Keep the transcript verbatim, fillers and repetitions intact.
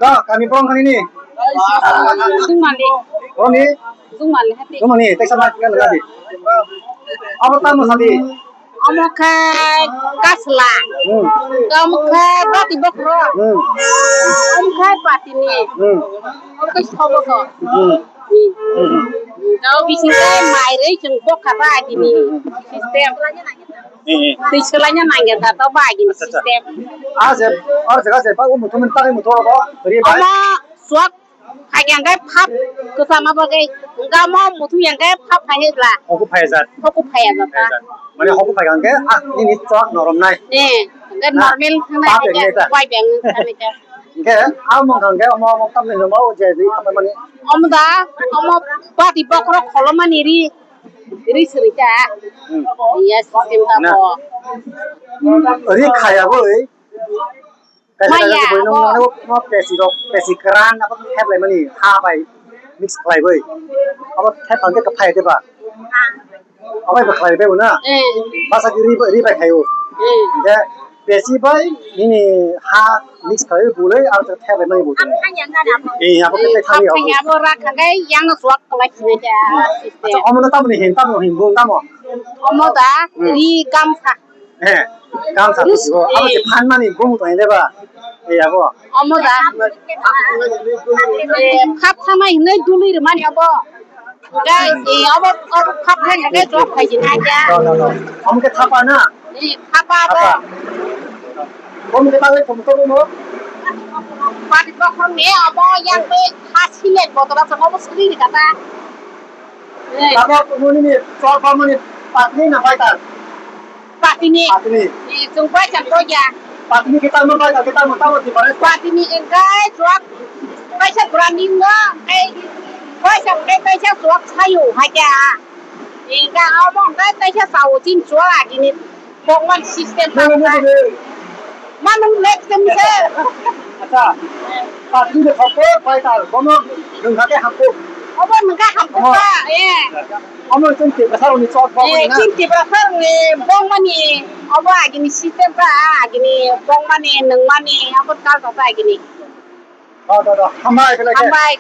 Da, kami bong kani ni. Jungmali. Boni? Jungmali hati. Jungmali, teksa ma kan lagi. Abo tamo sadi. Omo khe kasla. Hmm. Omo khe bati bokro. Hmm. Omo khe patini. Hmm. Omo khe soboso. Hmm. Hmm. Tao bising khe mairei chwng bokha ba agini system. Hmm. Twi swlaina nangya da to ba agini system. Ah, je, or jaga je, ba o muthung ni takai muthung abo. Ri bai. Omo swak Phai khe phap kwchama bagwi, hwnkhe omo muthung yang khe phap phai hwbla. Hoku phai jat. Hoku phai jat. Phai jat. Mane hoku phai khe, ah, nini chwk norom nai. Eh, hwnkhe normal thang nai khe, bai beng thang nai khe. Hwnkhe, ah, mong khe, omo, omo, tamni hwnma, o je, je, khamani. Omo da, omo bati bokhorok kholomani ri, ri srika. Hmm. Iya, system ta bo. Ri khaya boi. Kaisa kaisa Maya, boino abo. Mane o, o pesi rok, pesi kwran abo thep lai mani ha bai mix khlai bai. Abo thep ang khe kwphai de ba. Abo bai khlai bai na. Eh. Basa ki ri bai, ri bai khaio. Eh. De pesi bai nini ha mix khlai bulai abo thep lai mani bulai. Eh, abo khe thani abo. Abo rakha gai yang suak khlai sini ja. Acha, omo na tamni hin, tamni hin bung tamo. Omo da, hmm, ri gamsa. Eh, gamsa busibo. Abo je phan mani bomu tong de ba? Eh, abo. Omo da. Eh, phap thamai hinui dului rwmani abo. Gai, eh, abo, abo phap thai na gai drop khai jin aja. No, no, no. Omo ke thapa na? Eh, thapa abo. Thapa. Bomu ke tangai thum to bomu? Pati bokhong ni abo yang pe ha simen botol asa abo suli ni kata. Eh. Tamo nini chor phamani patni na paitar? Patini. Patini. Eh, chwng paisa to ya. Patini kita mo paisa kita mo tamo di pares. Patini engkai chwak paisa branding no, engkai paisa, engkai paisa chwak sayu haja. Engka omo engkai paisa sawu chin chwak agini. Bokman system. Nini, nini, nini. Manung lek tem se. Acha. Patni de khopor pai tal bono nungkha ke hampo. Obo nungkha hampo ka, eh. Omo chwng Tiprasa rokni chok bokmani na. Chwng Tiprasa rokni bokmani. Obo agini system ka, agini bokmani, nungmani, obo kal ka agini. Oh, do, do. Hambai, belai ke. Hambai.